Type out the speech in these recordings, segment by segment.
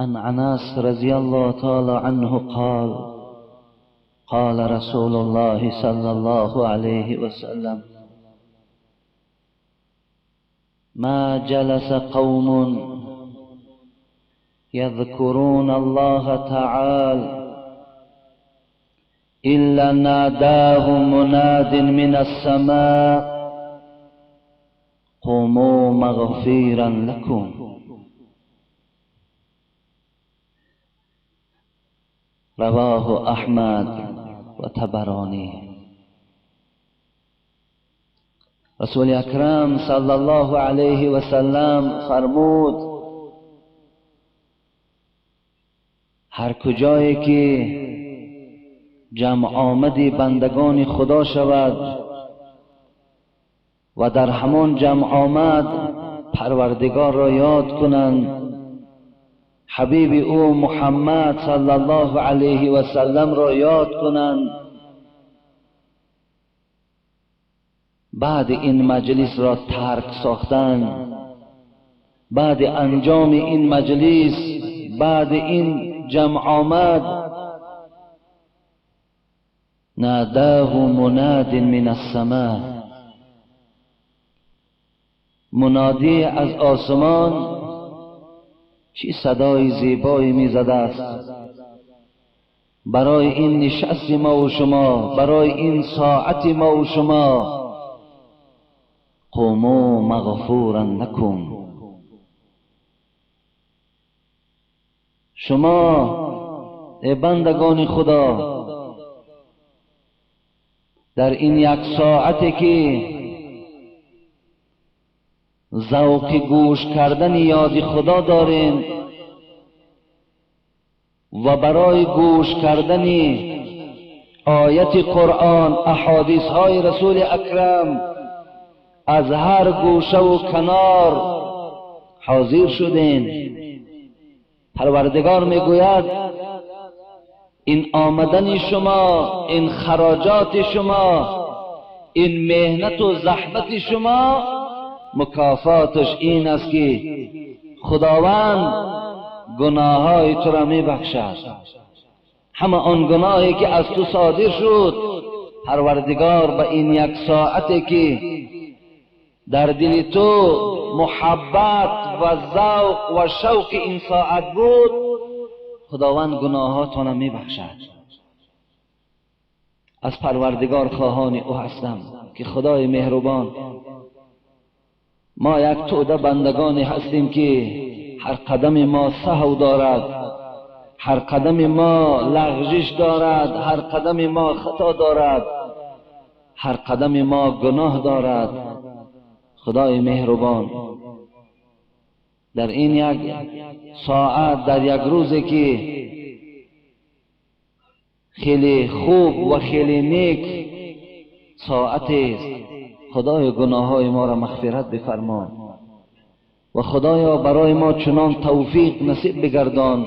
عن انس رضي الله تعالى عنه قال: قال رسول الله صلى الله عليه وسلم: ما جلس قوم يذكرون الله تعالى إلا ناداهم مناد من السماء: قوموا مغفيرا لكم. رواه احمد و طبرانی. رسول اکرم صلی الله علیه و سلم فرمود: هر کجایی که جمع آمدی بندگان خدا شود و در همان جمع آمد پروردگار را یاد کنند، حبیب او محمد صلی الله علیه و سلم را یاد کنند، بعد این مجلس را ترک ساختن، بعد انجام این مجلس، بعد این جمع آمد، ناداه مناد من السماء، منادی از آسمان چی صدای زیبایی می زده است برای این نشست ما و شما، برای این ساعت ما و شما. قوموا مغفورا لکم، شما ای بندگان خدا در این یک ساعتی که ذوق گوش کردن یاد خدا دارین و برای گوش کردن آیت قرآن، احادیث های رسول اکرم از هر گوشه و کنار حاضر شدین، پروردگار میگوید این آمدن شما، این خراجات شما، این مهنت و زحمت شما، مکافاتش این است که خداوند گناههای تو را میبخشد. همه آن گناهی که از تو صادر شد، پروردگار به این یک ساعتی که در دل تو محبت و ذوق و شوق این ساعت بود، خداوند گناهاتان را میبخشد. از پروردگار خواهان او هستم که خدای مهربان، ما یک توده بندگانی هستیم که هر قدم ما سهو دارد، هر قدم ما لغزش دارد، هر قدم ما خطا دارد، هر قدم ما گناه دارد. خدای مهربان در این یک ساعت، در یک روزی که خیلی خوب و خیلی نیک ساعت است، خدای گناههای ما را مغفرت بفرما و خدایا برای ما چنان توفیق نصیب بگردان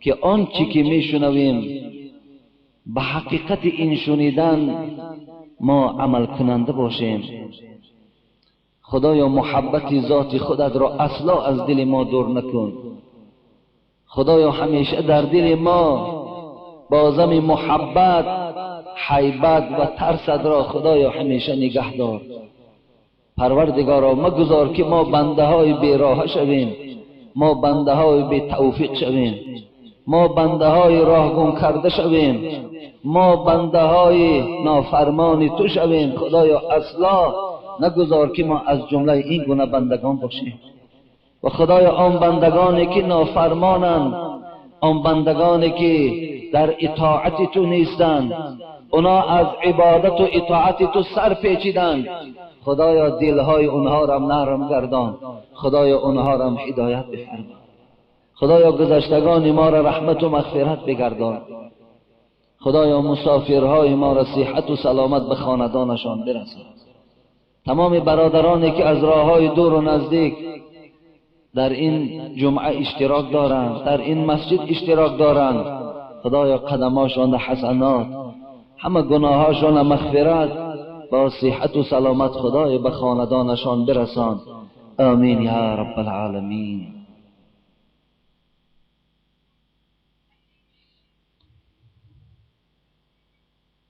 که آنچه که میشنویم به حقیقت این شنیدن ما عمل کننده باشیم. خدایا محبت ذات خودت را اصلا از دل ما دور نکن. خدایا همیشه در دل ما بازم محبت، حیبت و ترست را خدایا همیشه نگه دار. پروردگارا مگذار که ما بنده های بی راه شویم، ما بنده های بی توفیق شویم، ما بنده های راه گم کرده شویم، ما بنده های نافرمان تو شویم. خدایا اصلا نگذار که ما از جمله این گونه بندگان باشیم. و خدایا آن بندگانی که نافرمانند، آن بندگانی که در اطاعت تو نیستند، اونا از عبادت و اطاعت تو سر پیچیدند، خدایا دلهای اونها را نرم گردان، خدایا اونها را هدایت بفرما. خدایا گذشتگان ما را رحمت و مغفرت بگردان. خدایا مسافرهای ما را صحت و سلامت به خاندانشان برسان. تمام برادرانی که از راههای دور و نزدیک در این جمعه اشتراک دارند، در این مسجد اشتراک دارند، خدایا قدماشان حسنات، همه گناهاشان مغفرت، با صحت و سلامت خدای به خاندانشان برسان. آمین یا رب العالمین.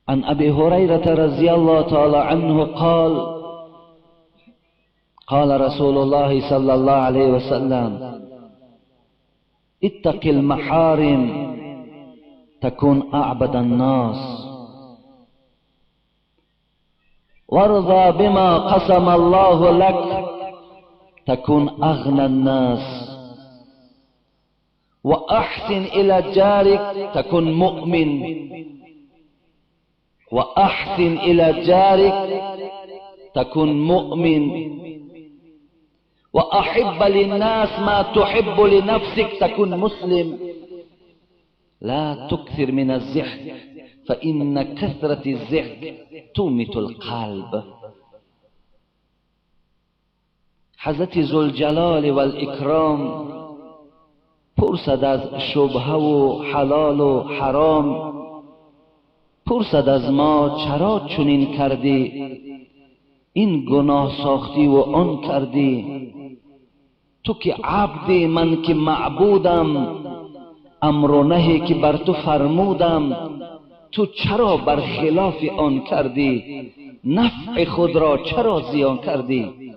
عن أبي هريرة رضي الله تعالى عنه قال قال رسول الله صلى الله عليه وسلم اتق المحارم تكون أعبد الناس وارضى بما قسم الله لك تكون أغنى الناس وأحسن إلى جارك تكون مؤمن وأحسن إلى جارك تكون مؤمن وأحب للناس ما تحب لنفسك تكون مسلم لا تكثر من الزحك فإن كثرة الزحك تميت القلب. حضرت ذوالجلال والإکرام پرسد از شبهه و حلال و حرام، پرسد از ما چرا چنین کردی، این گناه ساختی و آن کردی، تو که عبدی من که معبودم، امر و نهی که بر تو فرمودم، تو چرا بر خلاف آن کردی، نفع خود را چرا زیان کردی،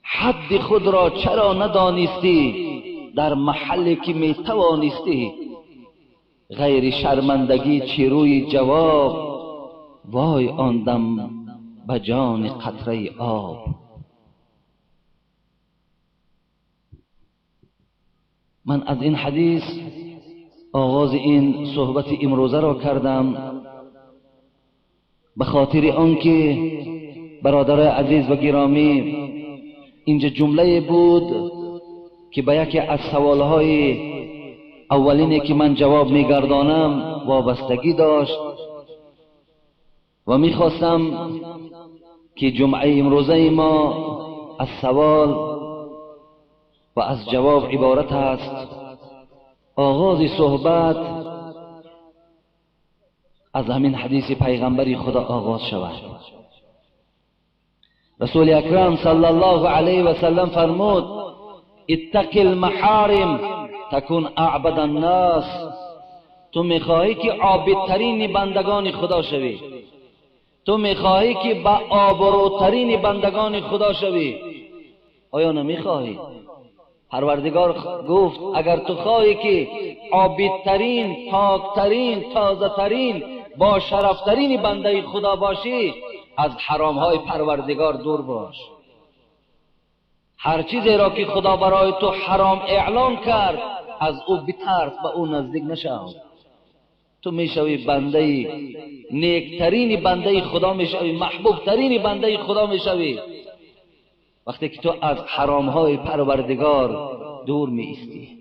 حد خود را چرا ندانستی در محلی که می توانستی، غیر شرمندگی چی روی جواب، وای آن دم به جان قطره آب. من از این حدیث آغاز این صحبت امروزه را کردم به خاطر آنکه برادرای عزیز و گرامی، اینجا جمله بود که به یکی از سوالهای اولینی که من جواب میگردانم وابستگی داشت و میخواستم که جمعه امروزه ما از سوال و از جواب عبارت است. آغاز صحبت از همین حدیث پیغمبر خدا آغاز شود. رسول اکرم صلی الله علیه و سلم فرمود اتق المحارم تکون اعبد الناس. تو میخواهی که عابدترین بندگان خدا شوی، تو میخواهی که با آبروترین بندگان خدا شوی، آیا نمیخواهی؟ پروردگار گفت اگر تو خواهی که عابدترین، پاکترین، تازه ترین، با شرفترین بنده خدا باشی، از حرامهای پروردگار دور باش. هر چیزی را که خدا برای تو حرام اعلان کرد از او بترس، به او نزدیک نشو. تو میشوی بنده نیکترین بنده خدا میشوی، محبوبترین بنده خدا میشوی وقتی که تو از حرامهای پروردگار دور می ایستی.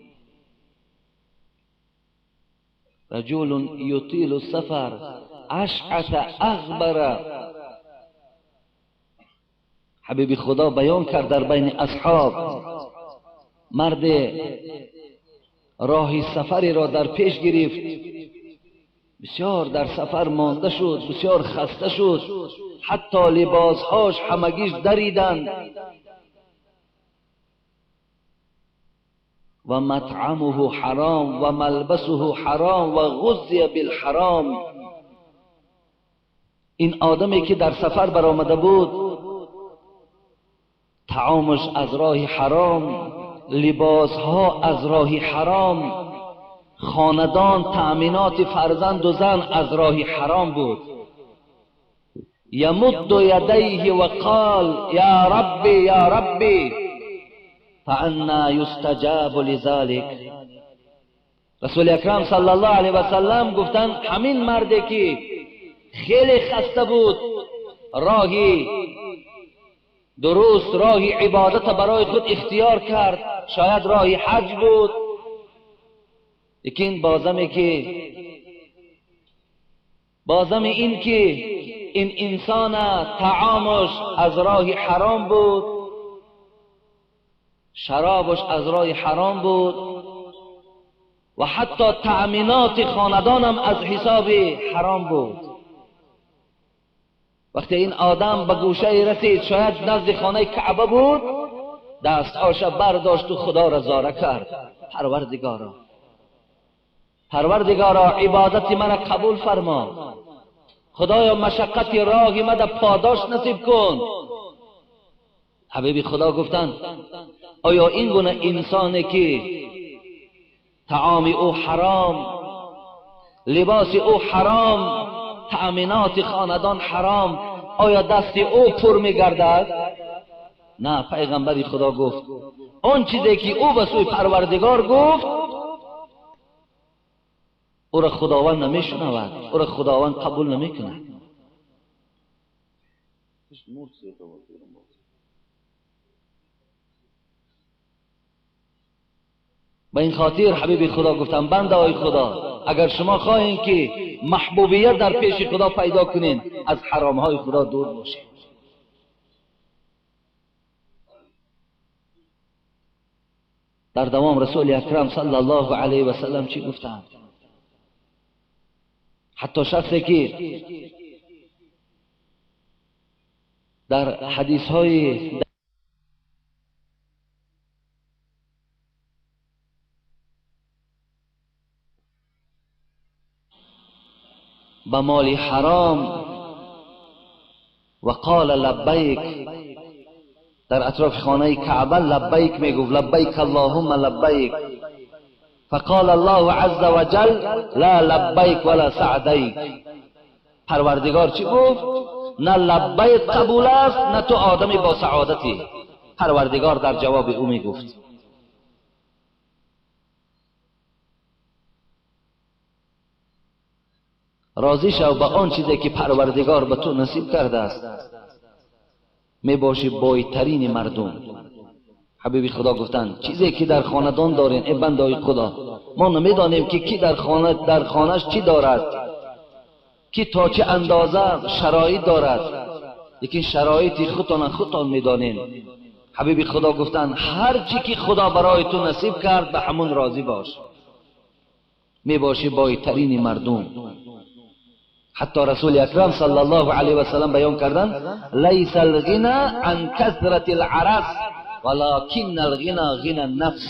رجل یطیل السفر اشعث اغبر. حبیب خدا بیان کرد در بین اصحاب، مرد راه سفری را در پیش گرفت، بسیار در سفر مانده شد، بسیار خسته شد، حتی لباسهاش همگیش دریدند. و مطعمه حرام و ملبسه حرام و غذی بالحرام. این آدمی که در سفر برآمده بود، طعامش از راه حرام، لباسها از راه حرام، خاندان، تأمینات فرزند و زن از راه حرام بود. یمد یدیه و قال یا ربی یا ربی فانا یستجاب لذلک. رسول اکرم صلی الله علیه و سلم گفتند همین مردی که خیلی خسته بود، راهی درست، راهی عبادت برای خود اختیار کرد، شاید راهی حج بود، لیکن بازم این که این انسان طعامش از راه حرام بود، شرابش از راه حرام بود و حتی تأمینات خاندانم از حساب حرام بود. وقتی این آدم به گوشه رسید، شاید نزد خانه کعبه بود، دستهاش برداشت و خدا را زاره کرد، پروردگارا، پروردگارا عبادت من قبول فرما. خدایا مشقت راه ما در پاداش نصیب کن. حبیب خدا گفتند آیا این گونه انسانی که طعام او حرام، لباس او حرام، تأمینات خاندان حرام، آیا دست او پر میگردد؟ نه. پیغمبر خدا گفت آن چیزی که او به سوی پروردگار گفت او را خداوند نمیشنود، او را خداوند قبول نمیکند. به این خاطر حبیب خدا گفتم بنده های خدا، اگر شما خواهین که محبوبیت در پیش خدا پیدا کنین، از حرام های خدا دور باشین. در دوام رسول اکرم صلی الله علیه و سلم چی گفتند؟ حتی شخصی که در حدیث های به مال حرام و قال لبیک، در اطراف خانه کعبه لبیک میگفت، لبیک اللهم لبیک، فقال الله عز وجل لا لبیک ولا سعدیک. پروردگار چی گفت؟ نه لبیک قبول است، نه تو آدمی با سعادتی. پروردگار در جواب او میگفت. راضی شو به آن چیزی که پروردگار به تو نصیب کرده است، میباشی بایترین مردم. حبیبی خدا گفتند چیزی که در خاندان دارین ای بنده خدا، ما نمیدانیم که کی در خانهش چی دارد، کی تا چه اندازه شرایط دارد، لیکن شرایط خودتان خودتان میدانین. حبیبی خدا گفتند هر چی که خدا برای تو نصیب کرد به همون راضی باش، میباشی بایترین مردم. حتی رسول اکرم صلی الله علیه و سلم بیان کردند لیس الغنى عن کثرت العرض ولكن الغنى غنى النفس.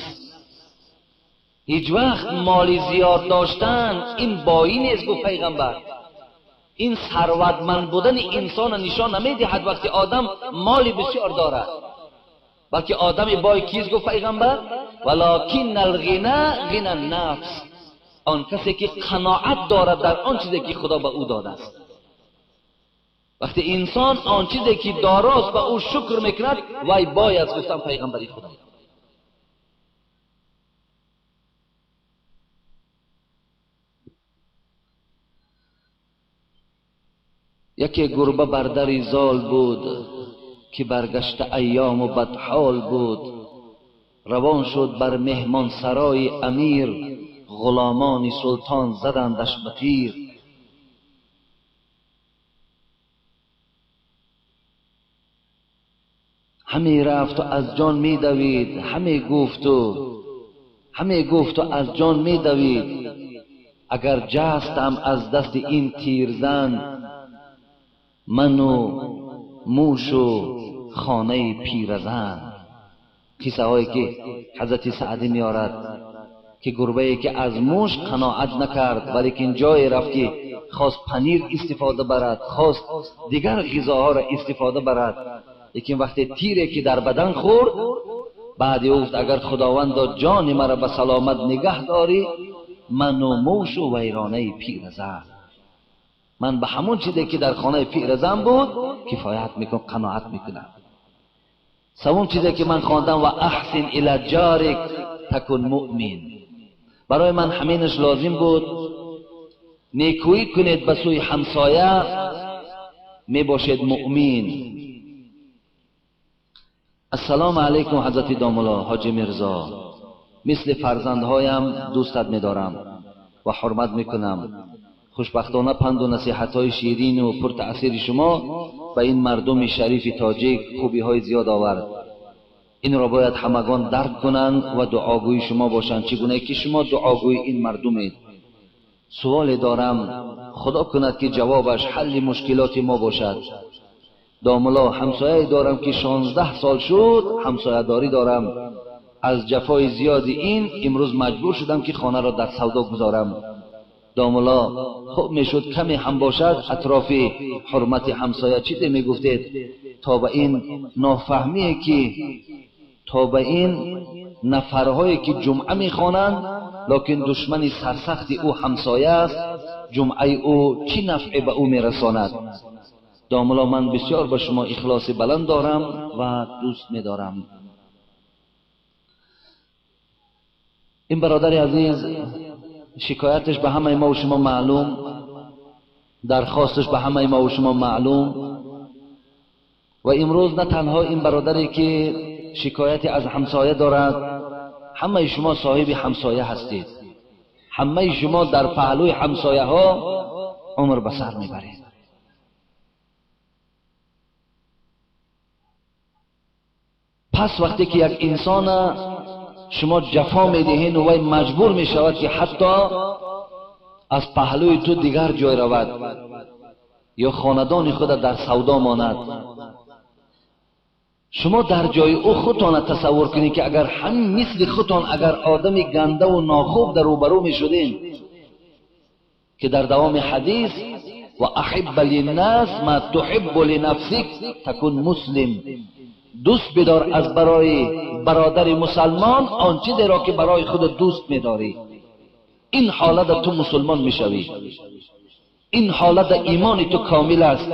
هیچ وقت مال زیاد داشتن این بایی نیست، گفت پیغمبر. این ثروتمند بودن انسان نشان نمیدهد وقتی آدم مال بسیار دارد، بلکه آدم بای کیست؟ گفت پیغمبر ولكن الغنى غنى النفس، آن کسی که قناعت دارد در آن چیزی که خدا به او داده است. وقتی انسان آن چیزی که داراست به او شکر میکند، وی باید، گفتم پیغمبری خدا. یکی گربه بر در زال بود که برگشت ایام و بدحال بود، روان شد بر مهمان سرای امیر، غلامان سلطان زدندش به تیر. همی رفت و از جان می دوید، همی گفت و از جان می دوید، اگر جستم از دست این تیرزن، من و موش و خانه پیرزن. قصه هایی که حضرت سعدی میارد که گربه ای که از موش قناعت نکرد، ولیکن جای رفت که خواست پنیر استفاده برد، خواست دیگر غذاها را استفاده برد، لیکن وقتی تیری که در بدن خورد، بعد گفت اگر خداوند جان مرا به سلامت نگه داری، من و موش و ویرانه پیرزن. من به همون چیزی که در خانه پیرزن بود کفایت میکنم، قناعت میکنم. سوم چیزی که من خواندم و احسن الی جارک تکن مؤمن، برای من همینش لازم بود. نیکویی کنید به سوی همسایه، می باشید مؤمن. السلام علیکم حضرت داملا حاج میرزا، مثل فرزندهایم دوستت میدارم و حرمت میکنم. خوشبختانه پند و نصیحت‌های شیرین و پرتأثیر شما به این مردم شریف تاجیک خوبی‌های زیاد آورد. این را باید همگان درک کنند و دعاگوی شما باشند، چگونه که شما دعاگوی این مردمید. سوال دارم، خدا کند که جوابش حل مشکلات ما باشد. داملا همسایه دارم که 16 سال شد همسایه داری دارم. از جفای زیاد این امروز مجبور شدم که خانه را در سودا گذارم. Домулло خوب میشد کمی هم باشد اطراف حرمت همسایه چیزی میگفتید تا به این نافهمی که تا به این نفرهایی که جمعه میخوانند لکن دشمن سرسخت او همسایه است، جمعه او چی نفع به او میرساند؟ داملا من بسیار به شما اخلاص بلند دارم و دوست میدارم. این برادر عزیز شکایتش به همه ما و شما معلوم، درخواستش به همه ما و شما معلوم. و امروز نه تنها این برادری که شکایتی از همسایه دارد، همه شما صاحب همسایه هستید، همه شما در پهلوی همسایه ها عمر به سر میبرید. پس وقتی که یک انسان شما جفا میدهین و وی مجبور میشود که حتی از پهلوی تو دیگر جای رود یا خاندان خود در سودا ماند، شما در جای او خودتان تصور کنید که اگر هم مثل خودتان اگر آدمی گنده و ناخوب در روبرو میشدین که در دوام حدیث و احب للناس ما تحب لنفسک تکن مسلم، دوست بدار از برای برادر مسلمان آن چیزی را که برای خود دوست می‌داری. این حالت تو مسلمان میشوی، این حالت ایمان تو کامل است.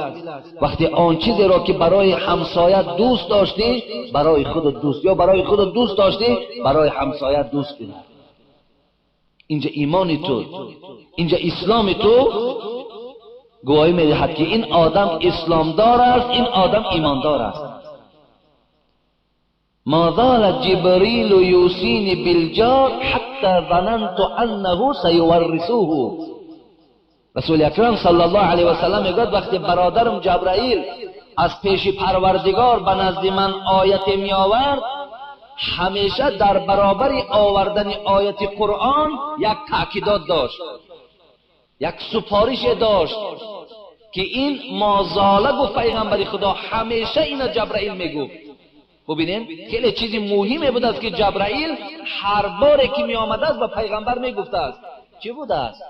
وقتی آن چیزی را که برای همسایه دوست داشتی برای خود دوست، یا برای خود دوست داشتی برای همسایه دوست بدار. اینجا ایمان تو، اینجا اسلام تو گواهی می‌دهد که این آدم اسلام دار است، این آدم ایماندار است. ما زال جبريل يوصيني بالجار حتى ظننت انه سيورثه. رسول اکرم صلی الله علیه و سلم میگوید وقتی برادرم جبرائیل از پیش پروردگار به نزد من آیت می آورد، همیشه در برابر آوردن آیت قرآن یک تأکیدات داشت، یک سفارش داشت که این مازاله گفت پیغمبر خدا، همیشه اینا جبرائیل میگفت. ببینین خیلی چیزی مهمه بود است که جبرائیل هر باری که می آمده است به پیغمبر می گفته است. چی بوده است؟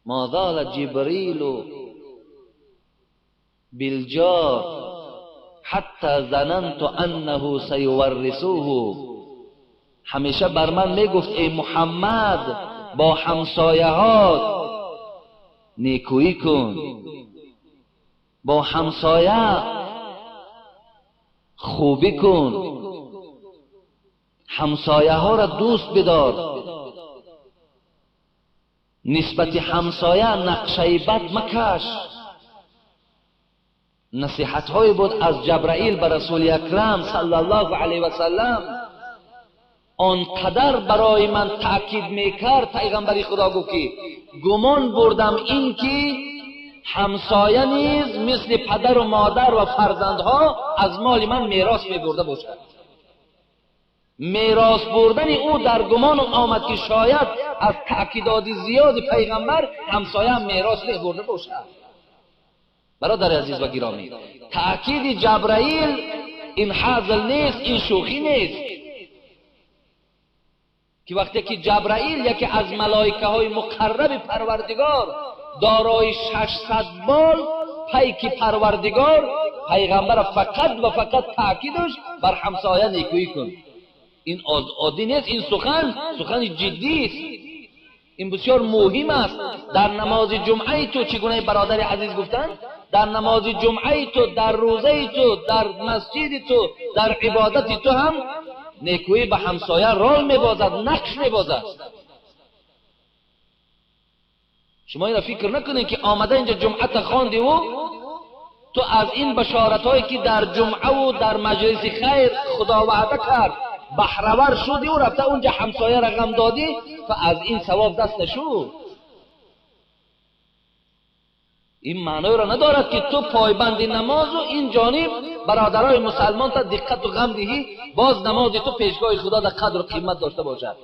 ما زال جبرئیل بالجار حتی ظننت انه سیورثه. همیشه بر من می گفت ای محمد با همسایه هات نیکویی کن، با همسایه خوبی کن، همسایه ها را دوست بدار، نسبت همسایه نقشه بد مکش. نصیحت های بود از جبرائیل به رسول اکرم صلی الله علیه و سلم. آنقدر برای من تأکید میکرد پیغمبر خدا گفت که گمان بردم این که همسایه نیز مثل پدر و مادر و فرزندها از مال من میراث میبرده باشد. میراث بردن او در گمان آمد که شاید از تأکیدات زیاد پیغمبر همسایه هم میراث میبرده باشد. برادر عزیز و گرامی، تأکید جبرائیل این حاضر نیست، این شوخی نیست که وقتی که جبرائیل یکی از ملائکه های مقرب پروردگار دارای 600 بال پیک پروردگار، پیغمبر فقط و فقط تأکیدش بر همسایه نیکویی کن. این عادی نیست، این سخن سخن جدی است، این بسیار مهم است. در نماز جمعه تو چگونه برادر عزیز گفتن، در نماز جمعه تو، در روزه تو، در مسجد تو، در عبادت تو هم نیکویی به همسایه رول میبازد، نقش میبازد. شما این را فکر نکنید که آمده اینجا جمعه خواندی و تو از این بشارت هایی که در جمعه و در مجلس خیر خدا وعده کرد بهره‌ور شدی و رفته اونجا همسایه را غم دادی و از این ثواب دست نشو. این معنی را ندارد که تو پایبند نماز و این جانب برادرای مسلمان تا دقت و غم دهی، باز نماز تو پیشگاه خدا در قدر و قیمت داشته باشد.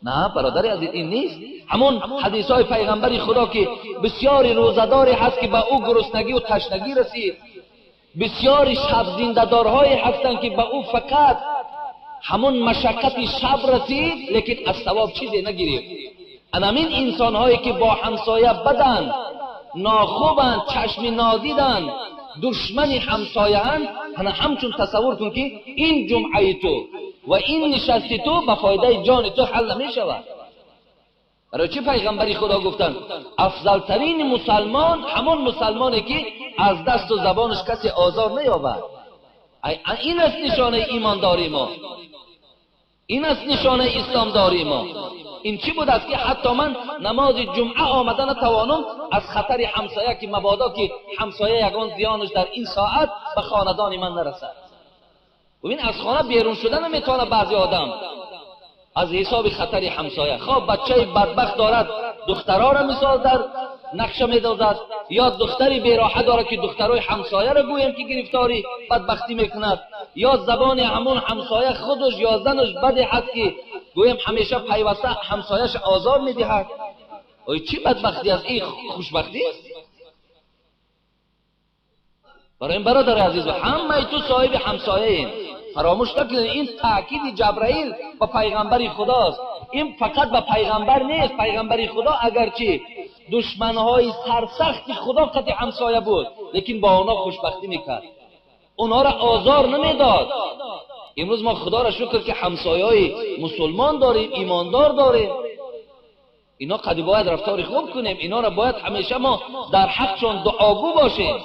نه برادر عزیز، این نیست. همون حدیث های پیغمبر خدا که بسیاری روزه‌داری هست که به او گرسنگی و تشنگی رسید، بسیاری شب زنده‌دارهایی هستند که به او فقط همون مشقت شب رسید لیکن از ثواب چیزی نگرفت. Анамин инсонҳое ки бо ҳамсоя баданд, нохубанд, чашми нодиданд, душмани ҳамсояанд, ана ҳамчун тасаввур кун ки ин ҷумъаи ту ва ин нишасти ту ба фоидаи ҷони ту ҳал намешавад. Барои чӣ пайғамбари Худо гуфтанд афзалтарин мусалмон ҳамон мусалмоне ки аз дасту забонаш касе озор наёбад. Ин аст нишонаи имондории мо, ин аст нишонаи исломдории мо. Ин чӣ буд аст ки ҳатто ман намози ҷумъа омада натавонам аз хатари ҳамсоя, ки мабодо ки ҳамсоя ягон зиёнаш дар ин соат ба хонадони ман нарасад. Бибин, аз хона берун шуда наметавонад баъзе одам аз ҳисоби хатари ҳамсоя. Хоб бачаи бадбахт дорад, духтарора мисол дар нақша медозад, ё духтари бероҳа дорад ки духтарои ҳамсояро гӯем ки гирифтори бадбахтӣ мекунад, ё забони ҳамон ҳамсоя худаш ё занаш баде ҳаст ки гӯем ҳамеша пайваста ҳамсояш озор медиҳад. Ой, чӣ бадбахтӣ аст? Ин хушбахтӣ аст? Барои ин бародари азиз, ҳамаи ту соҳиби ҳамсояем. Фаромӯш накунед, ин таъкиди Ҷабраил ба пайғамбари Худост. Ин фақат ба пайғамбар нест. Пайғамбари Худо агарчи душманҳои сарсахти Худо қати ҳамсоя буд, лекин бо онҳо хушбахтӣ мекард, онҳоро озор намедод. Имрӯз мо Худоро шукр ки ҳамсояҳои мусулмон дорем, имондор дорем. Ино қади бояд рафтори хуб кунем, инҳоро бояд ҳамеша мо дар ҳақшон дуогӯ бошем,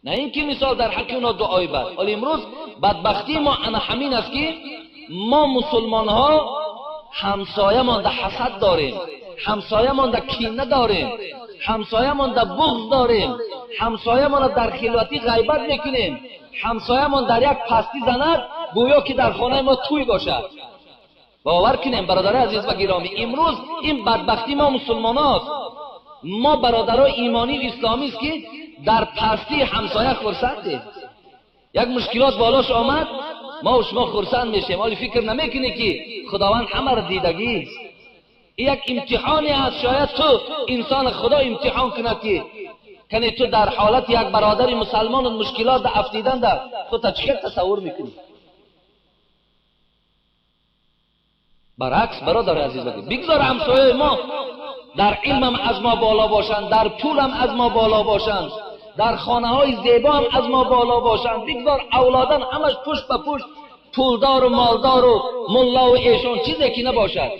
на ин ки мисол дар ҳаққи онҳо дуои бад. Ҳоло имрӯз бадбахтии мо ана ҳамин аст ки мо мусулмонҳо ҳамсоямонда ҳасад дорем, ҳамсоямонда кина дорем, ҳамсоямонда буғз дорем, ҳамсоямонро дар хилватӣ ғайбат мекунем, ҳамсоямон дар як пастӣ занад гӯё ки дар хонаи мо тӯй бошад. Бовар кунем бародари азиз ва гиромӣ, имрӯз ин бадбахтии мо мусулмоност. Мо бародарои имонии исломист ки дар пастии ҳамсоя хурсандем. Як мушкилот болош омад, мо шумо хурсанд мешем. Ҳоло фикр намекунӣ ки Худованд ҳамаро дидагист. Як имтиҳоне аст, шояд ту инсон Худо имтиҳон кунад ки кане ту дар ҳолати як бародари мусалмон мушкилот да афтидан да худта чӣ хел тасаввур мекунӣ? Баръакс бародари азиз, бигзор ҳамсояи мо дар илмам аз мо боло бошанд, дар пулам аз мо боло бошанд, дар хонаҳои зебоам аз мо боло бошанд, бигзор авлодан ҳамаш пушт ба пушт пулдору молдору муллову эшон чизе ки набошад.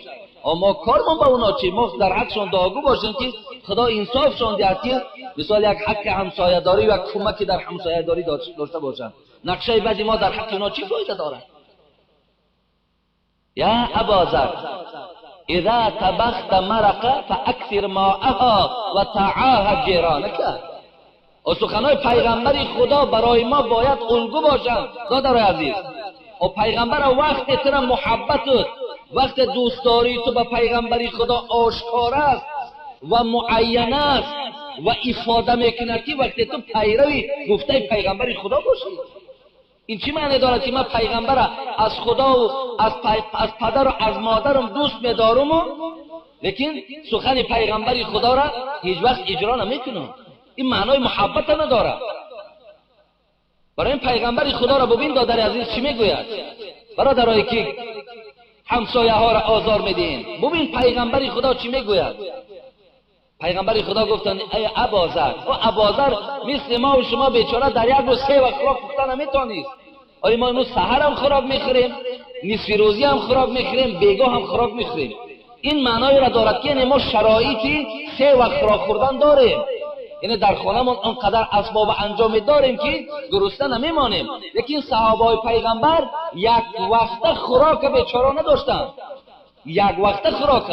Аммо кормон ба оно чи? Мо дар ҳақшон дуогӯ бошем ки Худо инсофшон диҳад ки мисол як ҳаққи ҳамсоядорӣ ва кӯмаки дар ҳамсоядорӣ дошта бошанд. Нақшаи бади мо дар ҳаққи оно чӣ фоида дорад? Я Аба Зар, إذا طبخت مرقة فأكثر ماءها وتعاهد جیرانک. و سخنهای پیغمبر خدا برای ما باید الگو باشند دادرای عزیز. و پیغمبر وقت تر محبت، وقت دوستداری تو به پیغمبر خدا آشکار است و معین است و افاده میکند که وقتی تو پیروی گفته پیغمبر خدا باشی. این چی معنی دارد که من پیغمبر از خدا و از پدر و از مادرم دوست میدارم، لیکن سخن پیغمبر خدا را هیچ وقت اجرا نمیکنم؟ این معنای محبت نداره. برای این پیغمبر خدا را ببین دادر عزیز چی میگوید. برادرایی که همسایه ها را آزار میدین، ببین پیغمبر خدا چی میگوید. پیغمبر خدا گفتند ای اباذر، و اباذر مثل ما و شما بیچاره در یک روز سه وقت خوراک پختن نمیتونیست. آیا ما امروز سحر هم خوراک میخوریم، نصف روزی هم خوراک میخوریم، بیگاه هم خوراک میخوریم. این معنای را دارد که ما شرایطی سه وقت خوراک خوردن داریم، یعنی در خانه‌مون آنقدر اسباب انجام داریم که گرسنه نمیمانیم. لیکن صحابه پیغمبر یک وقت خوراک بیچاره نداشتند، یک وقت خوراک.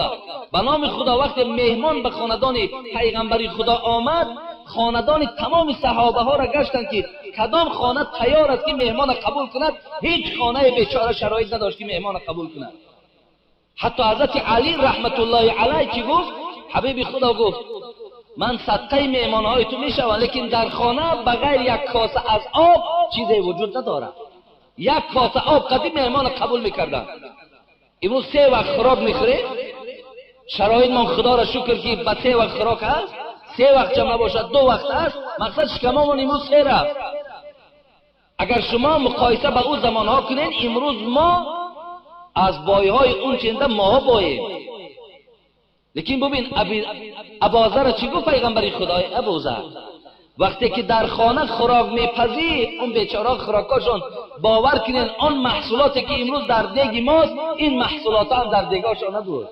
به نام خدا وقت مهمان به خاندان پیغمبری خدا آمد، خاندان تمام صحابه ها را گشتند که کدام خانه تیار است که مهمان قبول کند. هیچ خانه بیچاره شرایط نداشت که مهمان قبول کند. حتی حضرت علی رحمت الله علیه چی گفت؟ حبیب خدا گفت من صدقه مهمان های تو میشوم، لیکن در خانه بغیر یک کاسه از آب چیزی وجود ندارد. یک کاسه آب قدیم مهمان قبول میکردند. امروز سه وقت خوراک میخوریم، شرایط ما خدا را شکر که به سه وقت خوراک هست، سه وقت چم نباشد دو وقت هست، مقصد شکمامون امروز سه رفت. اگر شما مقایسه به او زمانها کنین، امروز ما از بایهای اون چنده ماها باییم. لیکن ببین ابوذر چی گفت پیغمبر خدای؟ ابوذر وقتی که در خانه خوراک میپزی، اون بیچاره خوراکاشون باور کنین آن محصولاتی که امروز در دیگ ماست، این محصولات هم در دیگاشون نبود.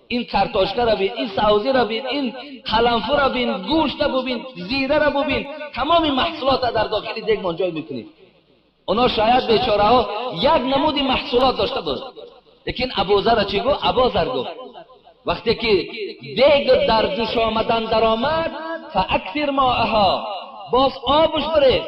این کرتاشکه را بین، این سوزی را بین، این قلمفو را بین، گوشت را ببین، زیره را ببین، تمام محصولات را در داخل دیگ ما جای میکنیم. اونا شاید بیچاره ها یک نمود محصولات داشته بود، لیکن ابوذر چی گفت؟ ابوذر گفت وقتی که دیگ در جوش آمدن در آمد، فاکثر ماءها، باز آبش بریز.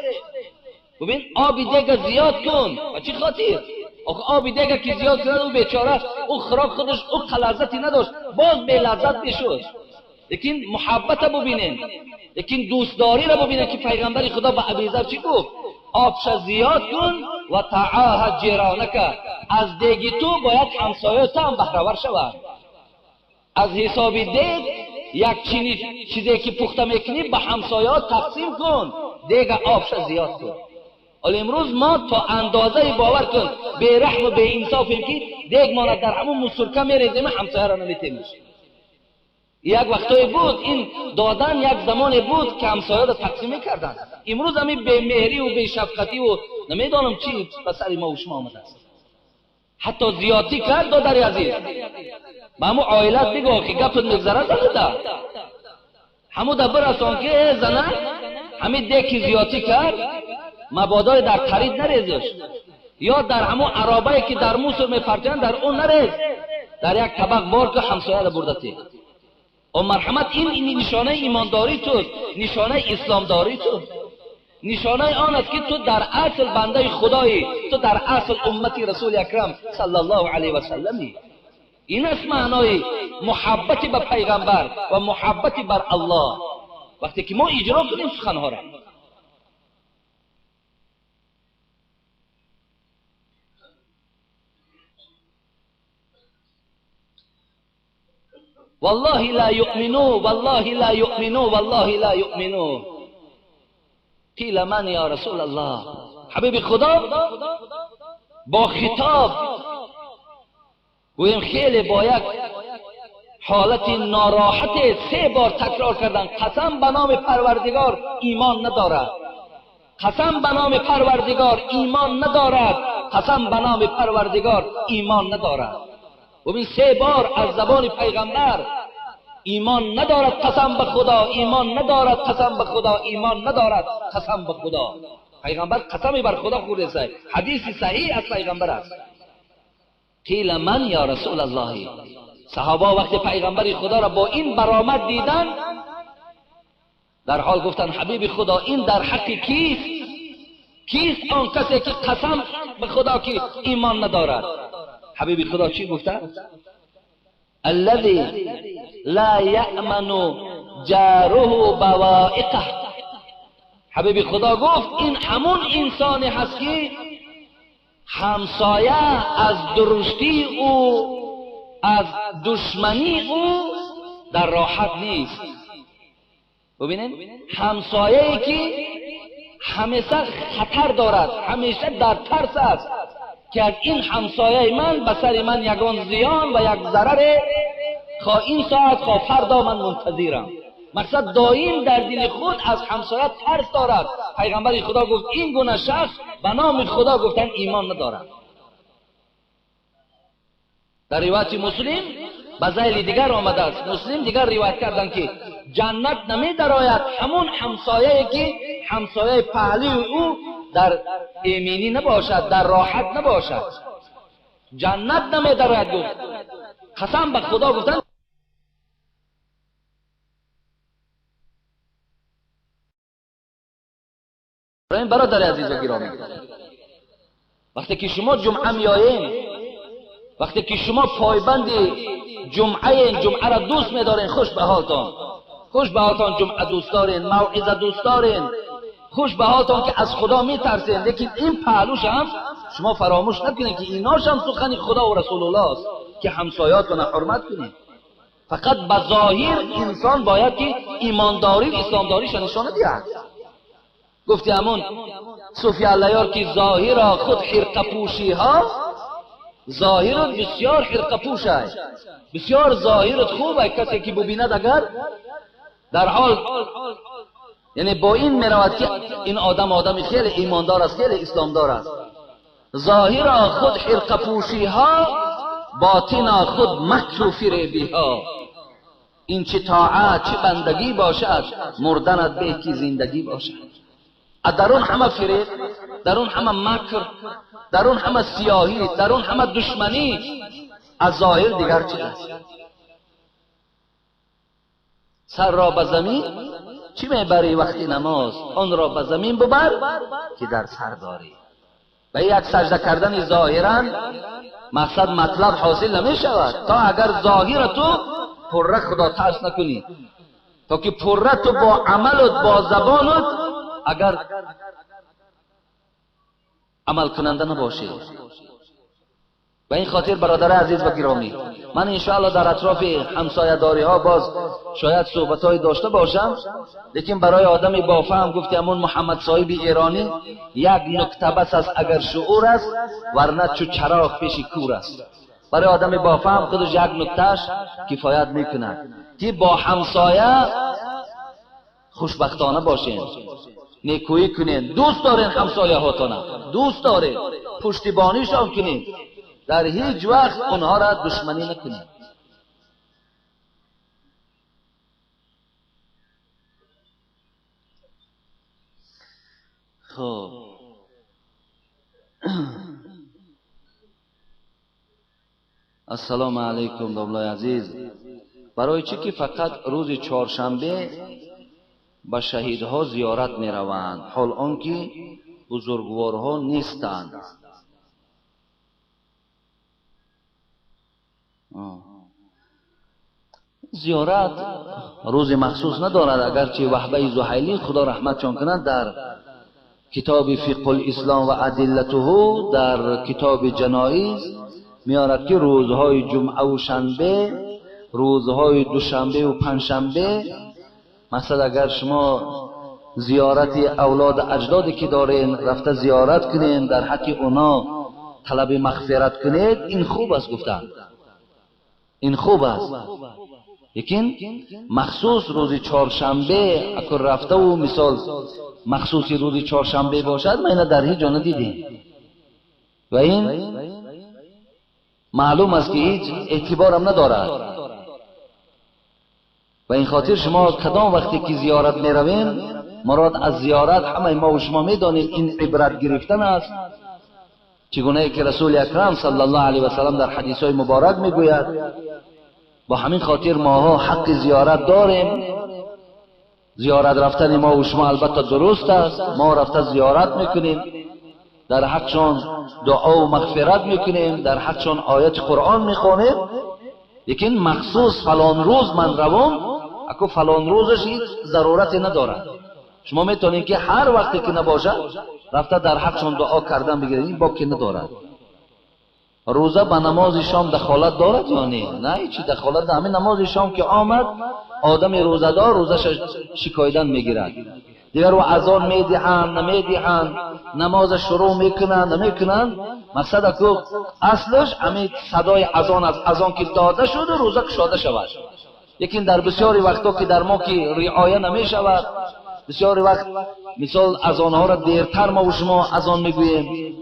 ببین آب دیگ زیاد کن. و چی خاطر؟ آخه آب دیگه که زیاد کرد، او بیچاره او خوراک خودش او لذتی نداشت، باز بی لذت میشد. لیکن محبت ببینین، لیکن دوستداری را ببینین که پیغمبر خدا به ابوذر چی گفت؟ آبش زیاد کن و تعاهد جیرانک، از دیگی تو باید همسایه تو هم بهره ور شود. از حساب دیگ یک چیزی که پخته میکنی به همسایه تقسیم کن، دیگه آبش زیاد کن. حالا امروز ما تا اندازه باور کن بی رحم و بی انصافیم که دیگ ما در همون مسرکه میریزیم، همسایه را نمیتیم. یک وقتایی بود این دادن، یک زمانی بود که همسایه را تقسیم میکردن. امروز همین بی مهری و بی شفقتی و نمیدانم چی به سر ما و شما آمده است. حتی زیادی کرد دادر عزیز، به همون عائلت بگو که گپت میگذره زنده همون در برسان که زنه همین دیگ زیادی کرد، مبادای در خرید نریزش، یا در همون عرابه که در موسر میپرتن در اون نریز، در یک طبق بار که همسایه را بردتی. و مرحمت، این نشانه ایمانداری تو، نشانه اسلامداری تو، نشانه آن است که تو در اصل بنده خدایی، تو در اصل امتی رسول اکرم صلی الله علیه و سلمی. این است معنای محبت به پیغمبر و محبت بر الله. وقتی که ما اجرا کنیم سخنها را، والله لا يؤمنوا، والله لا يؤمنوا، والله لا يؤمنوا. قیل من یا رسول الله؟ حبیب خدا با خطاب گویم خیلی با یک حالت ناراحت سه بار تکرار کردن، قسم به نام پروردگار ایمان ندارد، قسم به نام پروردگار ایمان ندارد، قسم به نام پروردگار ایمان ندارد. ببین سه بار از زبان پیغمبر ایمان ندارد، قسم به خدا ایمان ندارد، قسم به خدا ایمان ندارد، قسم به خدا. پیغمبر قسمی بر خدا خورده است، حدیث صحیح از پیغمبر است. قیل من یا رسول الله؟ صحابه وقتی پیغمبر خدا را با این برآمد دیدن، در حال گفتن حبیب خدا این در حق کیست؟ کیست آن کسی که قسم به خدا که ایمان ندارد؟ حبیب خدا چی گفته؟ الذي لا یأمن جاره بوائقه. حبیب خدا گفت این همون انسانی هست که همسایه از درشتی او، از دشمنی او در راحت نیست. ببینید همسایه‌ای که همیشه خطر دارد، همیشه در ترس است که از این همسایه من به سر من یگان زیان و یک ضرر، خواه این ساعت خواه فردا من منتظرم. مقصد دائم در دل خود از همسایه ترس دارد. پیغمبر خدا گفت این گونه شخص به نام خدا گفتن ایمان ندارد. در روایت مسلم به ذیل دیگر آمده است، مسلم دیگر روایت کردن که جنت نمی درآید همون همسایه که همسایه پهلوی او در ایمنی نباشد، در راحت نباشد، جنت نمی درآید. گفت قسم به خدا گفتن برادر عزیز و گرامی، وقتی که شما جمعه میایین، وقتی که شما پایبند جمعه، جمعه را دوست میدارین، خوش به حالتان، خوش به حالتان جمعه دوست دارین، موعظه دوست دارین، خوش به حالتان که از خدا میترسین، لیکن این پهلوش هم شما فراموش نکنین که ایناش هم سخن خدا و رسول الله است که همسایاتون حرمت کنین. فقط به ظاهر انسان باید که ایمانداری و اسلامداریش نشان دهد. گفتی همون صوفی علیار که ظاهرا خود حرقه پوشی ها، ظاهرت بسیار خرقه پوش است، بسیار ظاهرت خوب است، کسی که ببیند اگر در حال یعنی با این میرود که این آدم آدم خیلی ایماندار است، خیلی اسلامدار است. ظاهرا خود خرقه پوشی ها، باطنا خود مکر و فریبی ها. این چه طاعت چه بندگی باشد، مردنت به که زندگی باشد. در اون همه فریب، در اون همه مکر، در اون همه سیاهی، در اون همه دشمنی، از ظاهر دیگر چیز است. سر را به زمین چی میبری وقتی نماز؟ آن را به زمین ببر که در سر داری. به یک سجده کردن ظاهرا مقصد مطلب حاصل نمی شود تا اگر ظاهر تو پره خدا ترس نکنی، تا که پره تو با عملت با زبانت اگر عمل کننده نباشی. به این خاطر برادر عزیز و گرامی، من انشاءالله در اطراف همسایه داری ها باز شاید صحبت های داشته باشم، لیکن برای آدم با فهم گفتی همون محمد صاحب ایرانی یک نکته بس است اگر شعور است، ورنه چو چراغ پیش کور است. برای آدم با فهم خودش یک نکتهش کفایت میکند که با همسایه خوشبختانه باشین، نیکویی کنین، دوست دارین همسایه هاتانه، دوست دارین، پشتیبانیشان کنین، در هیچ وقت اونها را دشمنی نکنید. خب السلام علیکم داملای عزیز. برای چی که فقط روز چهارشنبه به شهیدها زیارت می روند، حال آنکه بزرگوارها نیستند؟ زیارت روز مخصوص ندارد، اگرچه وهبه زحیلی خدا رحمتشان کند در کتاب فقه الاسلام و ادلته در کتاب جنایز میارد که روزهای جمعه و شنبه، روزهای دوشنبه و پنجشنبه، مثلا اگر شما زیارت اولاد اجدادی که دارین رفته زیارت کنین، در حق اونا طلب مغفرت کنید، این خوب است گفتن، این خوب است. لیکن مخصوص روز چهارشنبه اگر رفته و مثال مخصوص روز چهارشنبه باشد، ما اینو در هیچ جا ندیدیم و این معلوم است که هیچ اعتبارم ندارد. و این خاطر شما کدام وقتی که زیارت میروین، مراد از زیارت همه ما و شما میدانیم این عبرت گرفتن است، چگونه که رسول اکرم صلی الله علیه و سلم در حدیث های مبارک میگوید. با همین خاطر ماها حق زیارت داریم. زیارت رفتن ما و شما البته درست است، ما رفته زیارت میکنیم، در حقشان دعا و مغفرت میکنیم، در حقشان آیت قرآن میخوانیم، لیکن مخصوص فلان روز من روم، اکو فلان روزش هیچ ضرورتی ندارد. شما میتونید که هر وقتی که نباشد رفته در حقشان دعا کردن بگیرید، این باکی ندارد. روزه به نماز شام دخالت دارد یا نه؟ نه، هیچی دخالت نه. همین نماز شام که آمد، آدم روزه‌دار روزش شکایدن میگیرد، دیگر و اذان میدهند نمیدهند، نماز شروع میکنند نمیکنند. مقصد اکو اصلش همین صدای اذان است، اذان که داده شد و روزه کشاده شود. لیکن در بسیاری وقتا که در ما که رعایه نمیشود، بسیاری وقت مثال اذانها را دیرتر ما و شما اذان میگوییم،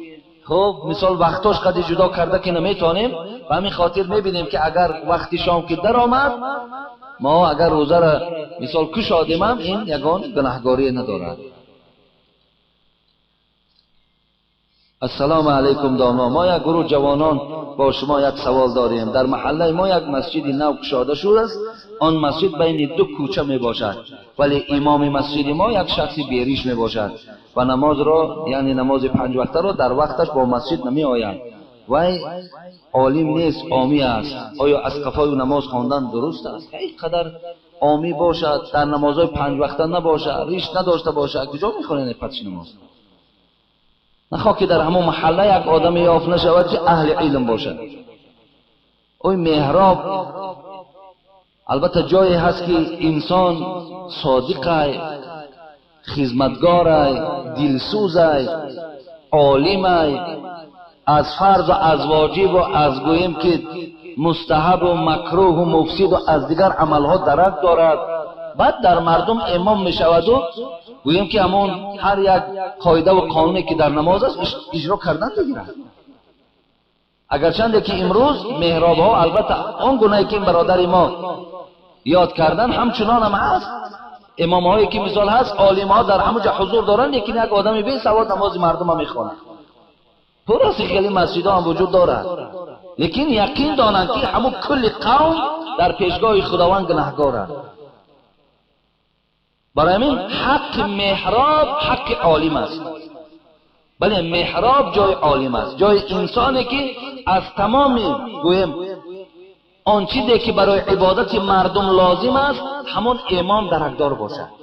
خب مثال وقتاش قدی جدا کرده که نمیتونیم، و همین خاطر میبینیم که اگر وقتی شام که در آمد، ما اگر روزه را مثال کشادیم هم این یگان گناهگاری ندارد. السلام علیکم دانا، ما یک گروه جوانان با شما یک سوال داریم. در محله ما یک مسجد نو کشاده شده است، آن مسجد بین دو کوچه می باشد، ولی امام مسجد ما یک شخص بیریش می باشد و نماز را، یعنی نماز پنج وقته را در وقتش با مسجد نمی آید. وی عالم نیست، عامی است. آیا از قفای نماز خواندن درست است؟ اینقدر عامی باشد، در نمازهای پنج وقته نباشد، ریش نداشته باشد، کجا میخوانید پس نماز؟ نخواه که در همون محله یک آدم یافت نشود که اهل علم باشد. اوی محراب البته جایی هست که انسان صادق، خدمتگار، دلسوز، عالم، از فرض و از واجب و از گوییم که مستحب و مکروه و مفسد و از دیگر عملها درک دارد. بعد در مردم امام می شود و گوییم که همون هر یک قاعده و قانونی که در نماز است اجرا کردن بگیرد. اگرچند که امروز محراب ها البته آن گونه که برادر ما یاد کردن همچنان هم هست، امام هایی که مثال هست، عالم ها در همونجا حضور دارند، لیکن یک آدمی بی سواد نماز مردم هم میخواند. پرست خیلی مسجد ها هم وجود دارد، لیکن یقین دانند که همون کل قوم در پیشگاه خداوند گناهگارند. برای همین حق محراب حق عالم است. بله، محراب جای عالم است، جای انسانی که از تمام گویم آن چیزی که برای عبادت مردم لازم است همون امام درکدار باشد.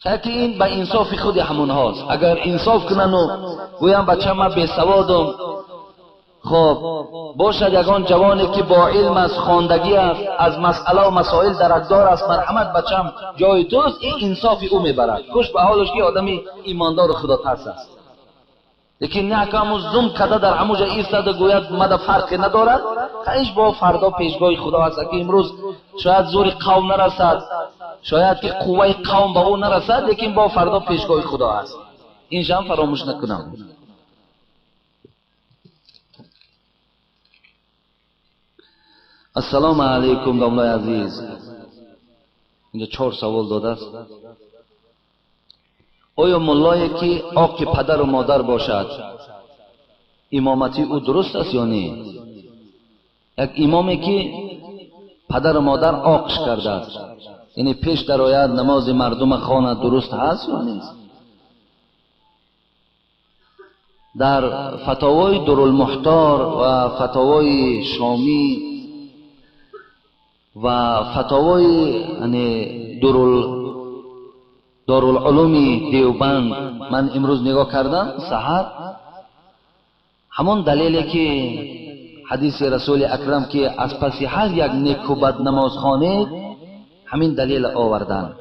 شاید این به انصاف خود همون هاست. اگر انصاف کنن و گویم بچه من بی سوادم، خب باشد یگان جوانی که با علم است، خواندگی است، از مسئله و مسائل درکدار است، مرحمت بچم جای توست، این انصاف او میبرد. خوش به حالش که آدمی ایماندار و خدا ترس است. لیکن نه که همون زوم کده در همونجا ایستاده گوید مده فرقی ندارد، خیش با فردا پیشگاه خدا است که امروز شاید زور قوم نرسد، شاید که قوه قوم به او نرسد، لیکن با فردا پیشگاه خدا است. اینجا هم فراموش نکنم. السلام علیکم داملای عزیز. اینجا 4 سوال داده است. آیا ملایی که عاق پدر و مادر باشد امامتی او درست است یا نه؟ یک امامی که پدر و مادر عاقش کرده است، یعنی پیش درآید نماز مردم خواند، درست هست یا نیست؟ در فتاوای درالمختار و فتاوای شامی و فتاوای یعنی دارالعلوم دیوبند من امروز نگاه کردم سحر، همون دلیلی که حدیث رسول اکرم که از پس هر یک نیک و بد نماز خوانید، همین دلیل آوردن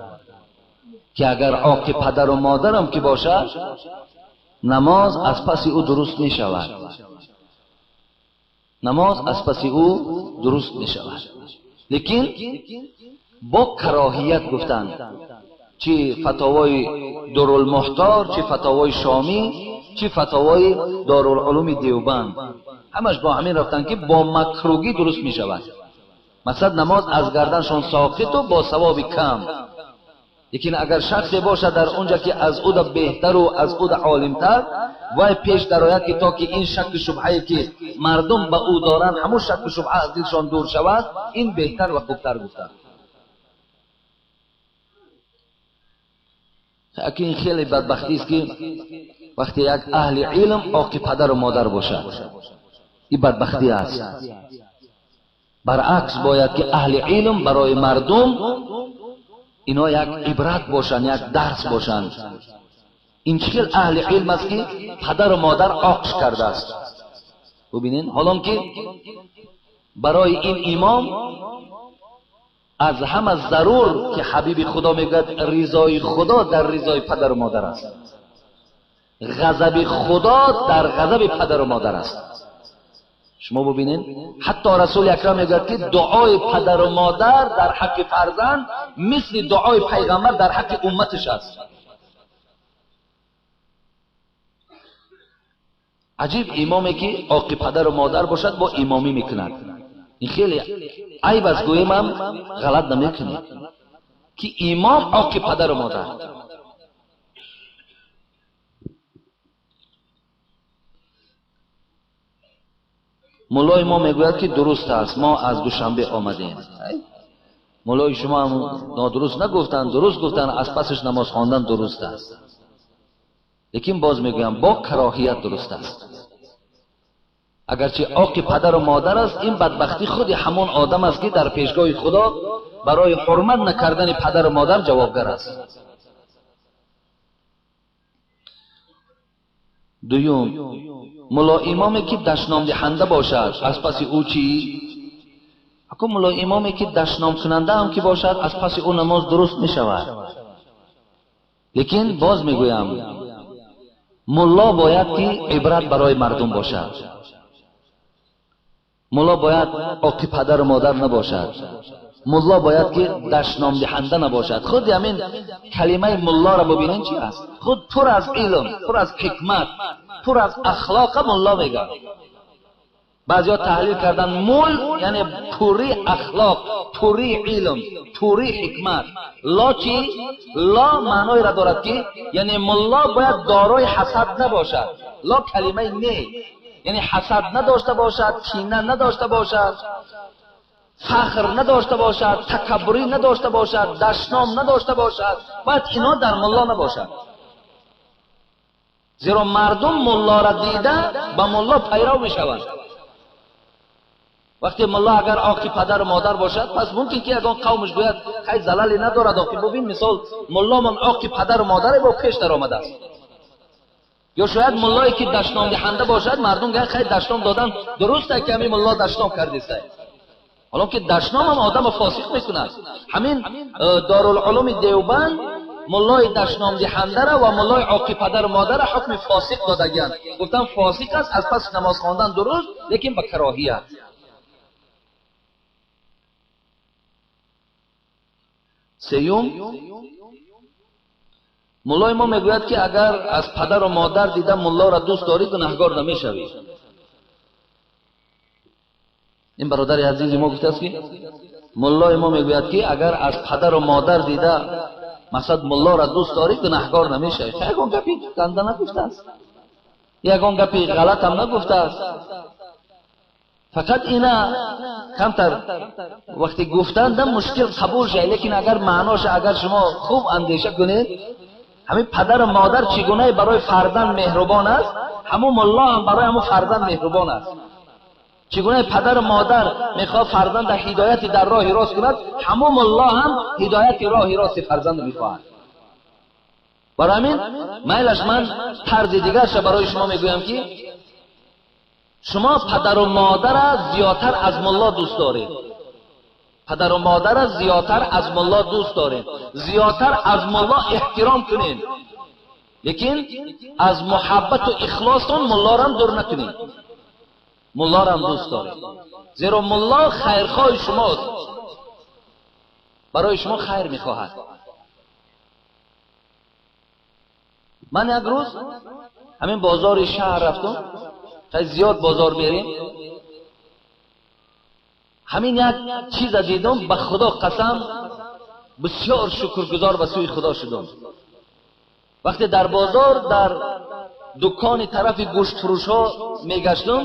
که اگر عاق پدر و مادرم که باشد نماز از پس او درست می شود، نماز از پس او درست می شود. لیکن با کراهیت گفتند، چی فتاوای درالمختار، چی فتاوای شامی، چی فتاوای دارالعلوم دیوبند، همش با همین رفتن که با مکروهی درست می شود. مثلا نماز از گردنشان ساقط و با ثواب کم. لیکن اگر شخصی باشد در اونجا که از او بهتر و از او عالمتر، وای پیش درآید که تا که این شک و شبهه که مردم به او دارند همون شک و شبهه از دلشان دور شود، این بهتر و خوبتر گفتند. این خیلی بدبختی است که وقتی یک اهل علم عاق پدر و مادر باشد، این بدبختی است. برعکس باید که اهل علم برای مردم اینا یک عبرت باشند، یک درس باشند. این چه اهل علم است که پدر و مادر عاقش کرده است. ببینین حالا که برای این امام از همه ضرور که حبیب خدا میگوید رضای خدا در رضای پدر و مادر است، غضب خدا در غضب پدر و مادر است. شما ببینین حتی رسول اکرم میگوید که دعای پدر و مادر در حق فرزند مثل دعای پیغمبر در حق امتش است. عجیب امامی که عاق پدر و مادر باشد با امامی میکند، این خیلی عیب است، گویم هم غلط نمیکنه که امام عاق پدر و مادر. مولای ما میگوید که درست است، ما از دوشنبه آمدیم. مولای شما هم نادرست نگفتن، درست گفتن، از پسش نماز خواندن درست است. لیکن باز میگویم با کراهیت درست است. اگرچه عاق پدر و مادر است، این بدبختی خود همون آدم است که در پیشگاه خدا برای حرمت نکردن پدر و مادر جوابگر است. دوم، ملا امامی که دشنام دهنده باشد از پس او چی؟ اکو ملا امامی که دشنام کننده هم که باشد از پس او نماز درست می شود. لیکن باز میگویم Мулло бояд ки ибрат барои мардум бошад. Мулло бояд оқи падару модар набошад. Мулло бояд ки дашномдиҳанда набошад. Худи ҳамин калимаи муллоро бубинед чи аст? Худ пур аз илм, пур аз ҳикмат, пур аз ахлоқа мулло мегӯяд. Баъзеҳо таҳлил кардан мул яъне пурри ахлоқ, пурри илм, пурри ҳикмат. Ло чи? Ло маъноеро дорад ки яъне мулло бояд дорои ҳасад набошад. Ло калимаи не, яъне ҳасад надошта бошад, кина надошта бошад, фахр надошта бошад, такаббурӣ надошта бошад, дашном надошта бошад. Бояд ино дар мулло набошад. Зеро мардум муллоро дида ба мулло пайрав мешаванд. Вақте мулло агар оқи падару модар бошад, пас мумкин ки ягон қавмаш гӯяд хай залале надорад оқи. Бубин мисол мулломон оқи падару модаре бо пеш даромадааст. Ё шояд муллое ки дашномдиҳанда бошад, мардум гӯянд хай дашном додан дуруст аст ки ҳамин мулло дашном кардиста. Ҳолон ки дашном ҳам одамро фосиқ мекунад. Ҳамин Дорулулуми Девбанд муллои дашномдиҳандара ва муллои оқи падару модара ҳукми фосиқ додагианд. Гуфтан фосиқ аст, аз пас намоз хондан дуруст, лекин ба кароҳият. Сеюм, муллои мо мегӯяд ки агар аз падару модар дида муллоро дӯст дорӣ, гунаҳгор намешавӣ. Ин бародари азизи мо гуфтааст ки муллои мо мегӯяд ки агар аз падару модар дида мақсад муллоро дӯст дорӣ, гунаҳгор намешавӣ. Ягон гапи ганда нагуфтааст, ягон гапи ғалатам нагуфтааст. Фақат ина камтар вақти гуфтанда мушкил қабул шавад, лекин агар маъноша агар шумо хуб андеша кунед, ҳамин падару модар чӣ гунае барои фарзанд меҳрубон аст, ҳамун мулло ҳам барои ҳамун фарзанд меҳрубон аст. Чӣ гунае падару модар мехоҳад фарзанда ҳидояти дар роҳи рост кунад, ҳамун мулло ҳам ҳидояти роҳи рости фарзанд мехоҳад. Барои ҳамин майлаш ман тарзи дигарша барои шумо мегӯям ки шумо падару модара зиёдтар аз мулло дӯст доред. Падару модара зиёдтар аз мулло дӯст доред, зиёдтар аз мулло эҳтиром кунед, лекин аз муҳаббату ихлостон муллорам дур накунед. Муллорам дӯст доред, зеро мулло хайрхоҳи шумост, барои шумо хайр мехоҳад. Ман як рӯз ҳамин бозори шаҳр рафтум, хеле зиёд бозор мерем. Ҳамин як чиза дидум, ба Худо қасам бисёр шукргузор ба сӯи Худо шудум. Вақте дар бозор дар дукони тарафи гӯштфурӯшҳо мегаштум,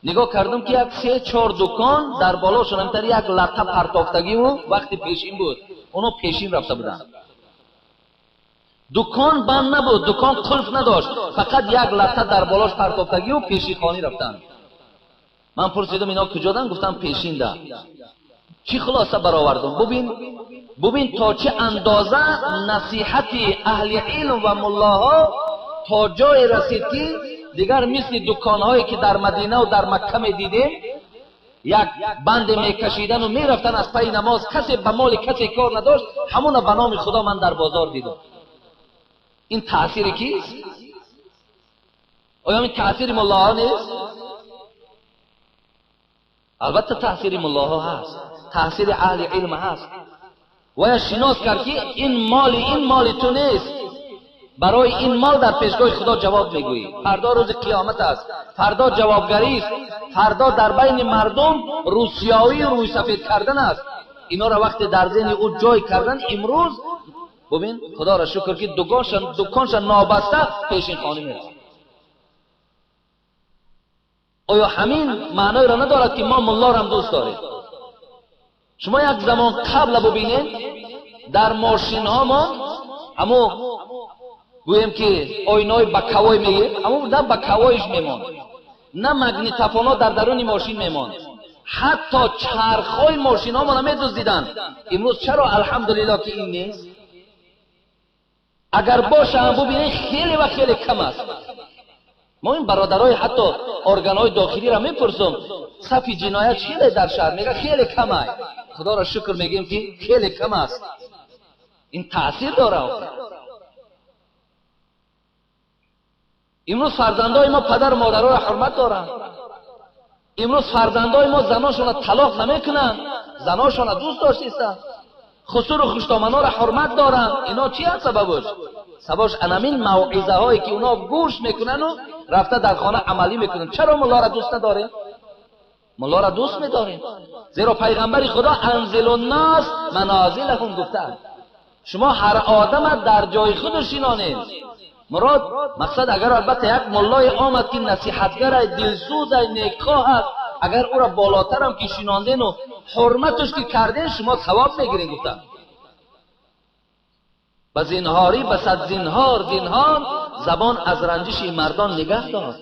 нигоҳ кардум ки як 3-4 дукон дар болошон ҳамтар як латта партофтагиву вақти пешин буд, оно пешин рафта буданд. Дукон банд набуд, дукон қулф надошт, фақат як латта дар болош партофтагиву пешихонӣ рафтанд. Ман пурсидам ино куҷодан, гуфтам пешинда. Чӣ хулоса баровардум? Бубин то чӣ андоза насиҳати аҳли илм ва муллоҳо то ҷое расид ки дигар мисли дуконҳое ки дар Мадина ва дар Макка медидем, як банде мекашидану мерафтан аз пайи намоз, касе ба моли касе кор надошт, ҳамона ба номи Худо ман дар бозор дидам. Ин таъсири кист? Оё ин таъсири муллоҳо нест? Албатта таъсири муллоҳо ҳаст, таъсири аҳли илм ҳаст. Вая шинос кард ки ин моли ту нест, барои ин мол дар пешгоҳи Худо ҷавоб мегӯӣ. Фардо рӯзи қиёмат аст, фардо ҷавобгарист, фардо дар байни мардум рӯсиёӣ рӯйсафед кардан аст. Инора вақте дар зеҳни ӯ ҷой кардан, имрӯз бубин Худоро шукр ки дуконша нобаста пешин хонӣ мерасад. Оё ҳамин маъноеро надорад ки мо муллорам дӯст дорем? Шумо як замон қабла бубинед, дар мошинҳомон ҳамо гӯем ки оинаҳои ба кавой мегирд, ҳамо на ба кавоиш мемонд, на магнитофонҳо дар даруни мошин мемонд, ҳатто чархҳои мошинҳомона медуздиданд. Имрӯз чаро алҳамдулиллоҳ ки ин нест? Агар боша ҳам бубинед хеле ва хеле кам аст. Мо ин бародарои ҳатто органҳои дохилиро мепурсум, сафи ҷиноят хеле дар шаҳр мега хеле кам ай. Худоро шукр мегӯем ки хеле кам аст. Ин таъсир дорад. امروز فرزندای ما پدر و مادرها را حرمت دارند. امروز فرزندای ما زناشون را طلاق نمیکنند، زناشون را دوست داشتیستند، خسور و خوشدامنا را حرمت دارند. اینا چی هست سببش؟ سببش انامین موعظه هایی که اونا گوش میکنن و رفته در خانه عملی میکنن. چرا ملا را دوست نداریم؟ ملا را دوست میداریم، زیرا پیغمبر خدا انزل الناس منازلهم گفتند. شما هر آدم در جای خودش شینانید. مراد مقصد اگر البته یک ملای آمد که نصیحتگر، دلسوز، نیکخواه است، اگر او را بالاتر هم که شیناندین و حرمتش که کردین، شما ثواب میگیرین. گفتن به زینهاری به صد زینهار زینهار، زبان از رنجش مردان نگه دار.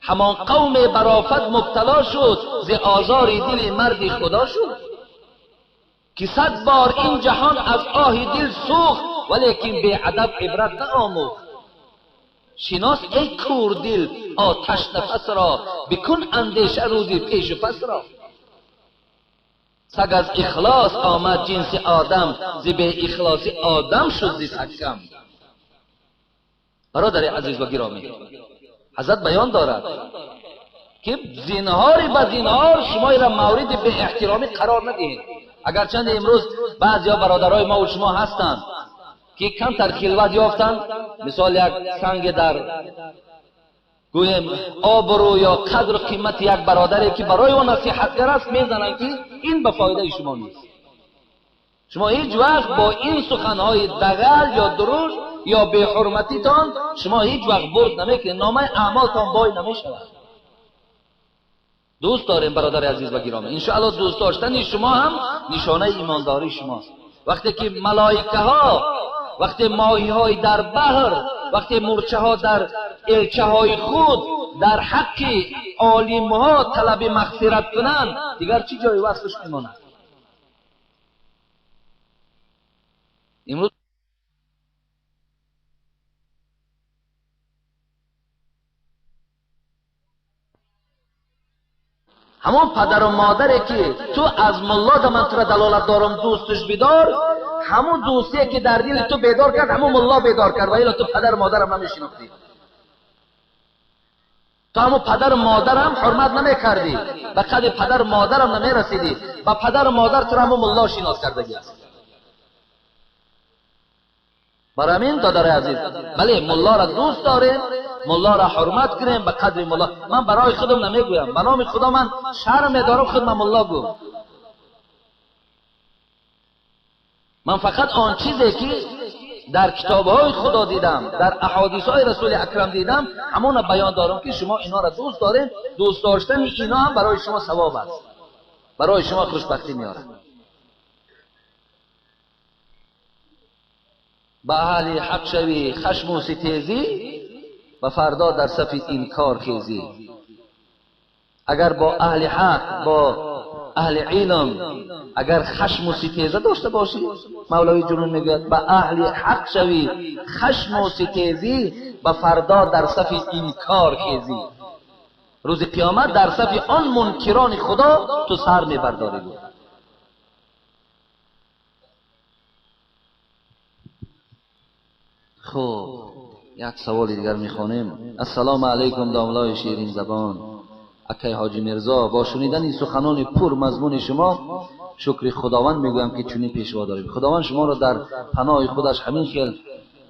همان قوم برافت مبتلا شد، ز آزار دل مرد خدا شد. که صد بار این جهان از آه دل سوخت، ولیکن بی ادب عبرت نآموخت. شناس ای کور دل آتش نفس را، بکن اندیشه روزی پیش و پس را. سگ از اخلاص آمد جنس آدم، ز بی اخلاصی آدم شد ز سگ کم. برادر عزیز و گرامی، حضرت بیان دارد که زینهاری به زینهار شما را مورد به احترامی قرار ندهید. اگرچند امروز بعضی ها برادرای ما و شما هستند که کمتر خلوت یافتند، مثال یک سنگ در گویم آبرو یا قدر و قیمت یک برادری که برای او نصیحتگر است میزنند که این به فایده شما نیست. شما هیچ وقت با این سخنهای دغل یا درشت یا بی حرمتیتان شما هیچ وقت برد نمیکنید، نامه اعمالتان بای نمیشود. دوست داریم برادر عزیز و گرامی، انشاءالله دوست داشتن شما هم نشانه ایمانداری شماست. وقتی که ملائکه ها، وقتی ماهی های در بحر، وقتی مورچه ها در الچه های خود در حق عالم ها طلب مغفرت کنند، دیگر چی جای وصفش میماند؟ امروز همون پدر و مادری که تو از ملا من تو را دلالت دارم دوستش بیدار، همون دوستی که در دل تو بیدار کرد همون ملا بیدار کرد، و الا تو پدر و مادرم نمیشناختی. تو همون پدر و مادرم حرمت نمیکردی، به قدر پدر و مادرم نمیرسیدی، به پدر و مادر تو را همون ملا شناس کردگی است. برای همین دادر عزیز، بله ملا را دوست داریم، ملا را حرمت کنیم به قدر ملا. من برای خودم نمیگویم، به نام خدا من شرم دارم خود من ملا گو. من فقط آن چیزی که در کتاب‌های خدا دیدم، در احادیث‌های رسول اکرم دیدم، همون بیان دارم که شما اینا را دوست دارین. دوست داشتن اینا هم برای شما ثواب است، برای شما خوشبختی میاره. به اهل حق شوی خشم و ستیزی، و فردا در صف انکار خیزی. اگر با اهل حق، با اهل علم اگر خشم و ستیزه داشته باشی، مولوی جنون میگوید به اهل حق شوی خشم و ستیزی، و فردا در صف انکار خیزی. روز قیامت در صف آن منکران خدا تو سر میبرداری. خب یک سوال دیگر میخوانیم. السلام علیکم داملای شیرین زبان اکی حاجی میرزا، با شنیدن این سخنان پر مضمون شما شکر خداوند میگویم که چنین پیشوا داریم. خداوند شما را در پناه خودش همین خیل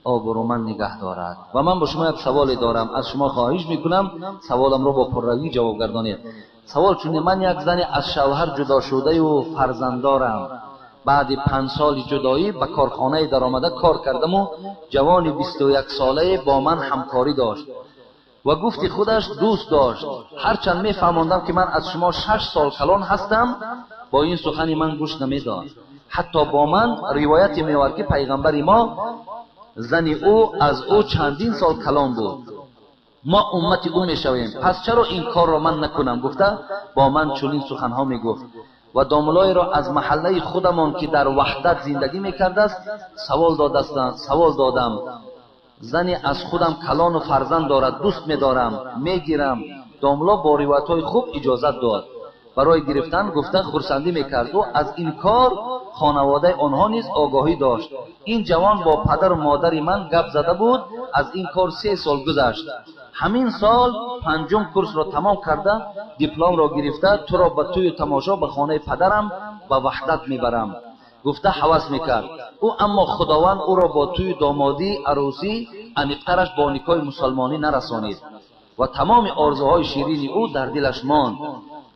آبرومند نگه دارد. و من با شما یک سوال دارم، از شما خواهش میکنم سوالم را با پررویی جواب گردانید. سوال چون من یک زن از شوهر جدا شده و فرزنددارم، بعد 5 سال جدایی به کارخانه در آمده کار کردم و جوان 21 ساله با من همکاری داشت و گفتی خودش دوست داشت. هرچند می فهماندم که من از شما 6 سال کلان هستم، با این سخن من گوش نمیداد. حتی با من روایت میآورد که پیغمبر ما زن او از او چندین سال کلان بود، ما امت او میشویم، پس چرا این کار را من نکنم؟ گفته با من چنین سخنها میگفت. و داملای را از محله خودمان که در وحدت زندگی میکرده است سوال دادم. زنی از خودم کلان و فرزند دارد، دوست میدارم، میگیرم. داملا با روایت‌های خوب اجازت داد برای گرفتن، گفته خرسندی میکرد و از این کار خانواده آنها نیز آگاهی داشت. این جوان با پدر و مادر من گپ زده بود. از این کار 3 سال گذشت. همین سال 5م کورس را تمام کرده، دیپلم را گرفته، تو را به توی تماشا به خانه پدرم به وحدت میبرم گفته هوس میکرد او. اما خداوند او را با توی دامادی عروسی عمیق‌ترش با نکاح مسلمانی نرسانید و تمام آرزوهای شیرین او در دلش ماند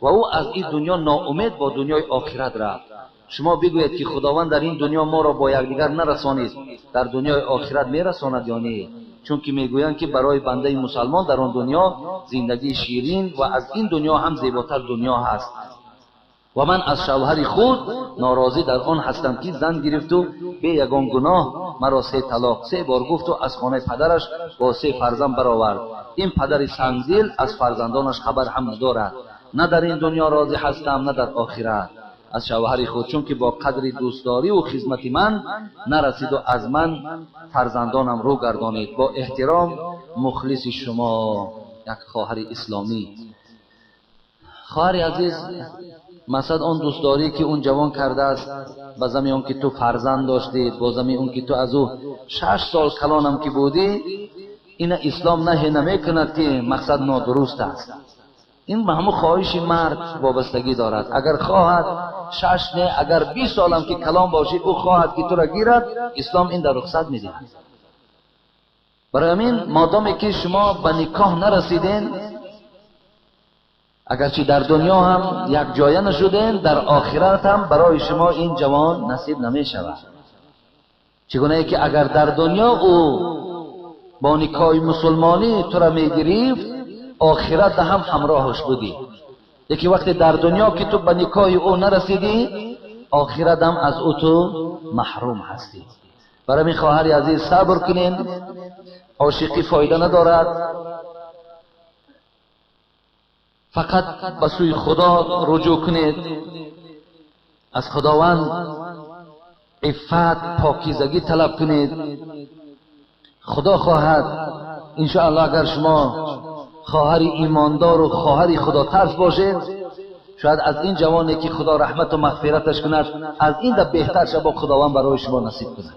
و او از این دنیا ناامید با دنیای آخرت رفت. شما بگویید که خداوند در این دنیا ما را با یکدیگر نرسانید، در دنیای آخرت میرساند یا نه؟ چون که میگویند که برای بنده مسلمان در آن دنیا زندگی شیرین و از این دنیا هم زیباتر دنیا هست. و من از شوهر خود ناراضی در آن هستم که زن گرفت و به یگان گناه مرا 3 طلاق 3 بار گفت و از خانه پدرش با 3 فرزند برآورد. این پدر سنگدل از فرزندانش خبر هم ندارد. نه در این دنیا راضی هستم نه در آخرت از شوهر خود، چون که با قدر دوستداری و خدمت من نرسید و از من فرزندانم رو گردانید. با احترام مخلص شما، یک خواهر اسلامی. خواهر عزیز، مثلا آن دوستداری که اون جوان کرده است، با زمین اون که تو فرزند داشتی، با زمین اون که تو از او 6 سال کلانم که بودی، این اسلام نهی نمیکند که مقصد نادرست است. این به همون خواهش مرد وابستگی دارد. اگر خواهد 6 نه، اگر 20 سالم که کلام باشی او خواهد که تو را گیرد، اسلام این در رخصت میدهد. برای همین مادامی که شما به نکاح نرسیدین، اگرچه در دنیا هم یک جایه نشدین، در آخرت هم برای شما این جوان نصیب نمی شود. چگونه ای که اگر در دنیا او با نکاح مسلمانی تو را می گرفت، آخرت هم همراهش بودی. یکی وقتی در دنیا که تو به نکاح او نرسیدی، آخرت هم از او تو محروم هستی. برای می خواهر عزیز صبر کنین، عاشقی فایده ندارد، فقط به سوی خدا رجوع کنید، از خداوند عفت پاکیزگی طلب کنید. خدا خواهد انشاءالله اگر شما خواهر ایماندار و خواهر خدا ترس باشید، شاید از این جوانی که خدا رحمت و مغفرتش کند، از این ده بهتر شب خداوند برای شما نصیب کند.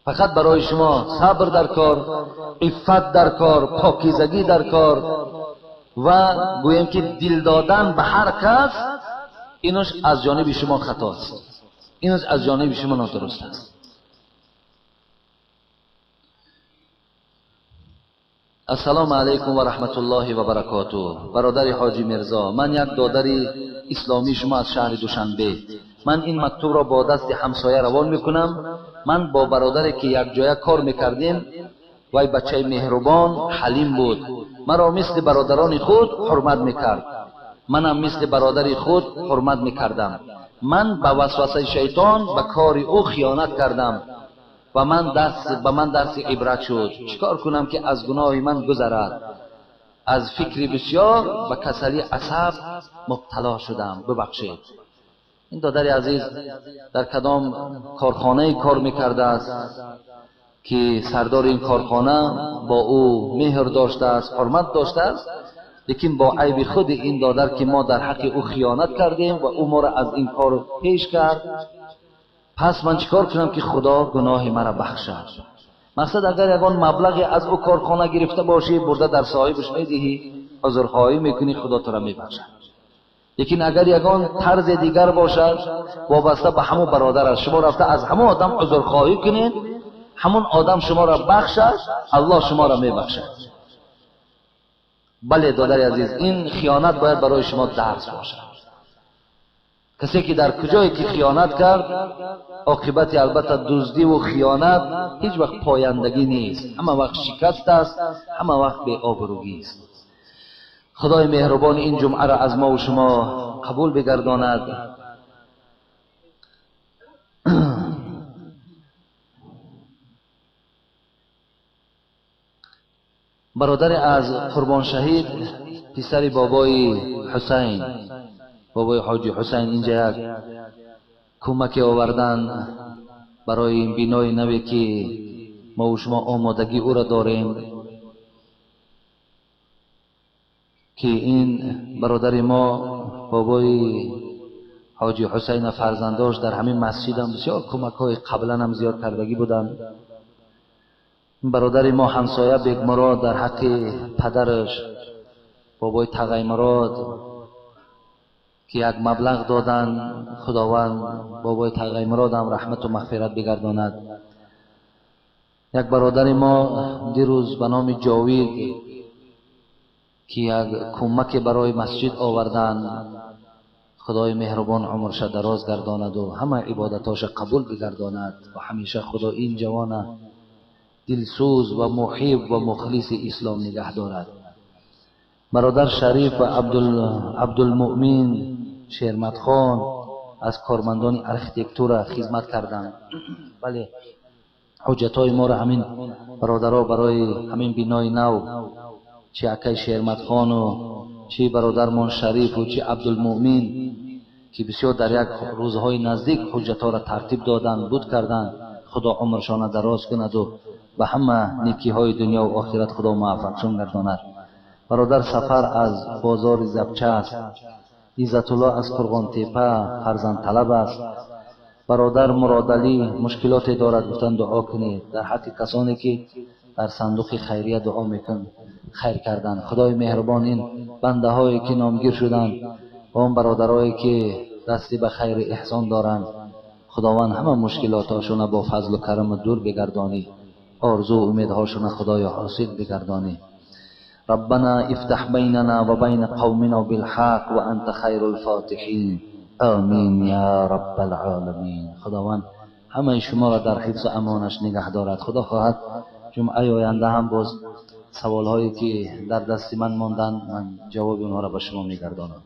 فقط برای شما صبر در کار، عفت در کار، پاکیزگی در کار و گویم که دل دادن به هر کس، اینش از جانب شما خطاست، اینش از جانب شما نادرست است. السلام علیکم و رحمت الله و برکاته. برادر حاجی میرزا، من یک دادر اسلامی شما از شهر دوشنبه. من این مکتوب را با دست همسایه روان میکنم. من با برادری که یک جای کار میکردیم، وی بچه مهربان حلیم بود، مرا مثل برادران خود حرمت میکرد، منم مثل برادر خود حرمت میکردم. من به وسوسه شیطان به کار او خیانت کردم و به من درس عبرت شد. چیکار کنم که از گناه من گذرد؟ از فکر بسیار به کسلی عصب مبتلا شدم، ببخشید. این دادر عزیز در کدام کارخانه کار میکرده است که سردار این کارخانه با او مهر داشته است، حرمت داشته است، لیکن با عیب خود این دادر که ما در حق او خیانت کردیم و او ما را از این کار پیش کرد، پس من چیکار کنم که خدا گناه مرا بخشد؟ مقصد اگر یگان مبلغی از او کارخانه گرفته باشی، برده در صاحبش میدهی، عذرخواهی میکنی، خدا تو را میبخشد. لیکن اگر یگان طرز دیگر باشد، وابسته به همون برادر است، شما رفته از همون آدم عذرخواهی کنید، همون آدم شما را بخشد، الله شما را میبخشد. بله دادر عزیز، این خیانت باید برای شما درس باشد. کسی که در کجایی که خیانت کرد، عاقبت البته دزدی و خیانت هیچ وقت پایندگی نیست، همه وقت شکست است، همه وقت بی آبرویی است. خدای مهربان این جمعه را از ما و شما قبول بگرداند. برادر از قربان شهید، پسر بابای حسین، بابای حاجی حسین، اینجا یک کمک آوردن برای این بینای نوی که ما و شما آمادگی او را داریم، که این برادر ما بابای ҳоҷи ҳусайн фарзандош дар ҳамин масҷидам бисёр кӯмакҳои қаблан ҳам зиёд кардагӣ буданд. Бародари мо ҳамсоя Бекмурод дар ҳаққи падараш бобои Тағаймурод ки як маблағ доданд, Худованд бобои Тағаймуродам раҳмату мағфират бигардонад. Як бародари мо дирӯз ба номи Ҷовид ки як кӯмаке барои масҷид оварданд, Худои меҳрубон умрша дароз гардонаду ҳама ибодатоша қабул бигардонад ва ҳамеша Худо ин ҷавона дилсӯз ва муҳиб ва мухлиси ислом нигаҳ дорад. Бародар Шариф ва Абдулмуъмин Шермадхон аз кормандони архитектура хизмат карданд. Бале, ҳуҷҷатҳои моро ҳамин бародаро барои ҳамин бинои нав, чи акай Шермадхону чи бародармон Шарифу чи Абдулмуъмин, ки бисёр дар як рӯзҳои наздик ҳуҷҷатҳоро тартиб доданд, буд карданд. Худо умршона дароз кунаду ба ҳама некиҳои дунёву охират Худо муваффақшон гардонад. Бародар Сафар аз бозори Забчаст, Иззатулло аз Қурғонтепа фарзандталаб аст. Бародар Муродалӣ мушкилоте дорад, гуфтанд дуо кунед дар ҳаққи касоне ки дар сандуқи хайрия дуо мекун хайр карданд. Худои меҳрубон ин бандаҳое ки номгир шуданд ва он бародарое ки дасти ба хайри эҳсон доранд, Худованд ҳама мушкилотҳошона бо фазлу караму дур бигардонӣ, орзу умедҳошона Худоё ҳосил бигардонӣ. ربنا افتح بيننا وبين قومنا بالحق وأنت خير الفاتحين آمين يا رب العالمين. خداوند همه شما را در حفظ امانش نگه دارد. خدا خواهد جمعه آینده هم باز سوالهایی که در دست من ماندن من جواب اونها را به شما میگردانم.